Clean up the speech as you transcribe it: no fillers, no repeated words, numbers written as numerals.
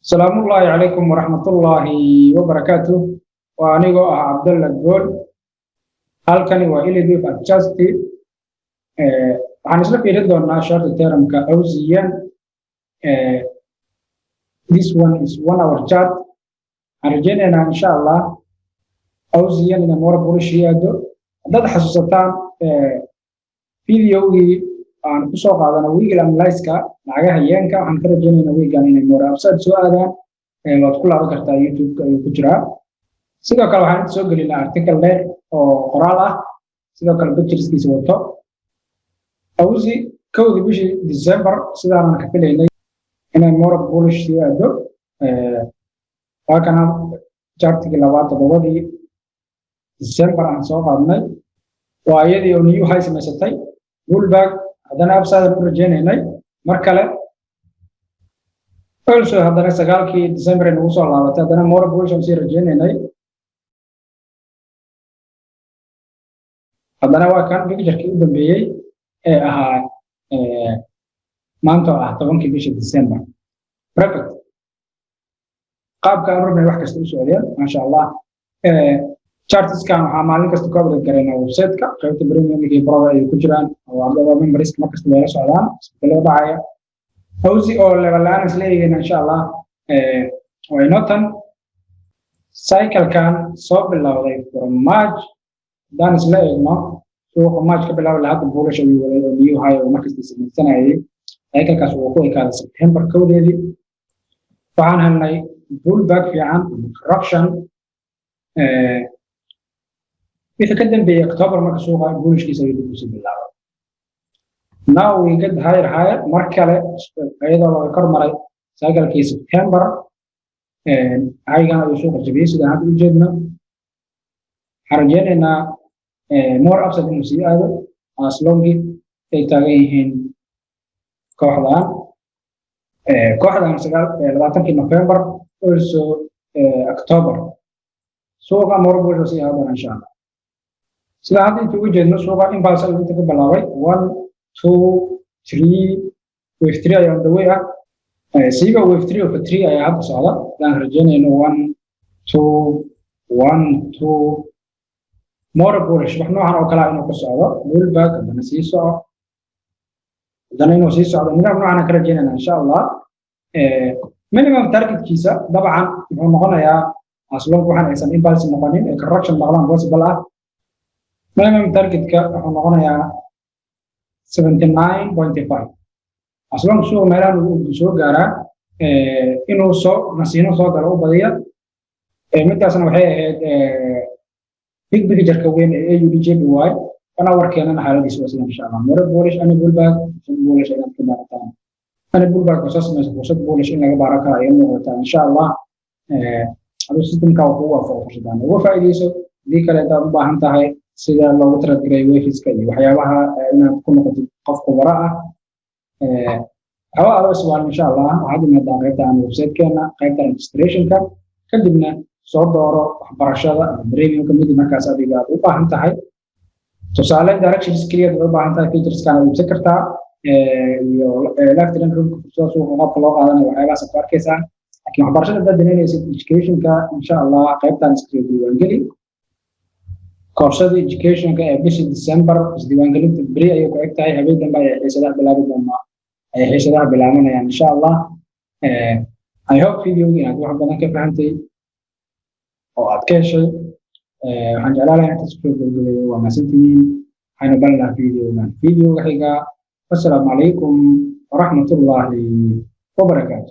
Asalaamullaahi calaykum waraxmatullaahi wabarakaatu. Waa anigoo ah Cabdalla Gool. Halkani waa Elliott Wave Adjust. Waxaan isla fiirin doonaa short termka Aussie yen. This one is 1 hour chart. Waxaan rajaynaynaa, insha Allah, Aussie yen inay more bullish yimaado. Haddaad xasuusataan videogii aan kusoo qaadano weekly analysis-ka lacagaha yenka, waxaan ka rajaynaynaa weekan inay more upside soo aadaan. Waad ku laaban kartaa, YouTube-ka ayuu ku jiraa. Sidoo kale waxaan inta soo gelinaa article dheer oo qoraal ah, sidoo kale pictureskiisa wato. Aussie 1-dii bishii December sidaanan ka filaynay inay more bullish sii aado. Waa kana chartigii labaad, 7-dii December aan soo qaadnay. Waa iyadii oo new high samaysatay, pullback, haddana upside u rajaynaynay mar kale. Also haddana 9-kii December ay nagu soo laabatay, haddana more bullish aan sii rajaynaynay. Haddana waa kan picturekii u dambeeyey ee ahaa maanta oo ah 10-kii bisha December. Perfect, qaabka aan rabnay wax kasta u socdeen, maasha Allah. Chartskan waxaa maalin kasta ku update garaynaa website-ka. Qaybta premium iyo pro ay ku jiraan oo ardada memberska mar kasta way la socdaan isbedelada dhacaya. Aussie oo level la'aan isla eegayna, insha Allah. Waa inoo tan cycle-kan soo bilowday from March. Haddaan isla eegno suuqa March ka bilaabay hadda, bullish ayuu waday oo new high oo markasta samaysanayay. Cycle-kaas wuu ku ekaaday September 1-deedii. Waxaan helnay pullback fiican ama correction. Wixii ka dambeeyey October marka suuqa bullishkiisa ayuu dib usii bilaabay. Now we get higher higher mar kale, iyadoo laga kor maray cycle-kii September. High-gan ayuu suuqa jabiyey sidaan hadda u jeedno. Waxaan rajeynaynaa more upside inuu sii aado as long ay taagan yihiin kooxdan 29-kii November, also October. Suuqa more bullish sii aadana, insha Allah. Sida hadda inta ugu jeedno, suuqa impulse ayuu inta ka bilaabay. One, two, three, wave three ayaa on the way ah. Siiba wave three of three ayaa hadda socda. Hadaan rajeynayno one, two, one, two, more bullish, wax noocan oo kale ah inuu ku socdo, pullback, haddana sii soco, haddana inuu sii socdo, nidaam noocan aan ka rajeynayna, insha Allah. Minimum targetkiisa dabcan wuxuu noqonayaa, as long waxaan aysan impulse noqonin ee correction noqdaan possible ah, minimum targetka wuxuu noqonayaa 79.5. As long suuqa meelahan uu soo gaaraa, inuu soo nasiino soo galo u badiya. Midaasna waxay ahayd big picture-ka weyn ee AUD JPY. 1 hour keenana xaaladiisa waa sida, insha Allah, more bullish. Any pullback, fursad bullish inaad ka baarataan. Any pullback oo soo samaysa, fursad bullish in laga baaran karo ayay muuqataa, insha Allah. Aduu systemka wuxuu waafaqo, fursadaan uga faa'iidayso. Haddii kale hadaad u baahan tahay sida loogu talagalay waveska iyo waxyaabaha, inaad ku noqotid qof khubaro ah, waxba adoo iswaalin, insha Allah, waxaad imaadaa qaybta aan website-keena, qaybta registrationka, kadibna soo dooro waxbarashada ama premiumka mid markaas adiga aad u baahan tahay. Tusaale, directions keliya aad u baahan tahay, featureskan aad iibsan kartaa iyo live trading roomka, fursada suuqa qaabka loo qaadanayo, waxyaabahaas aad ku arkaysaa. Laakiin waxbarashada haddaad danaynaysid, educationka, insha Allah, qaybtan iska diiwaangeli. Koorsada educationka ee bishii December isdiiwaangelinta beri ayay ku eg tahay. Habeen dambe ayay xiisadaha bilaabi doonaa, ay xiisadaha bilaabanayaan, insha Allah. I hope videoga inaad wax badan ka fahantay oo aad ka heshay. Waxaan jeclaan lahaa intaas kusoo gabagabeeyo. Waa mahadsantihiin. Waxaynu balanaa videogan videoga xiga. Wassalaamu calaykum waraxmatullaahi wabarakaatu.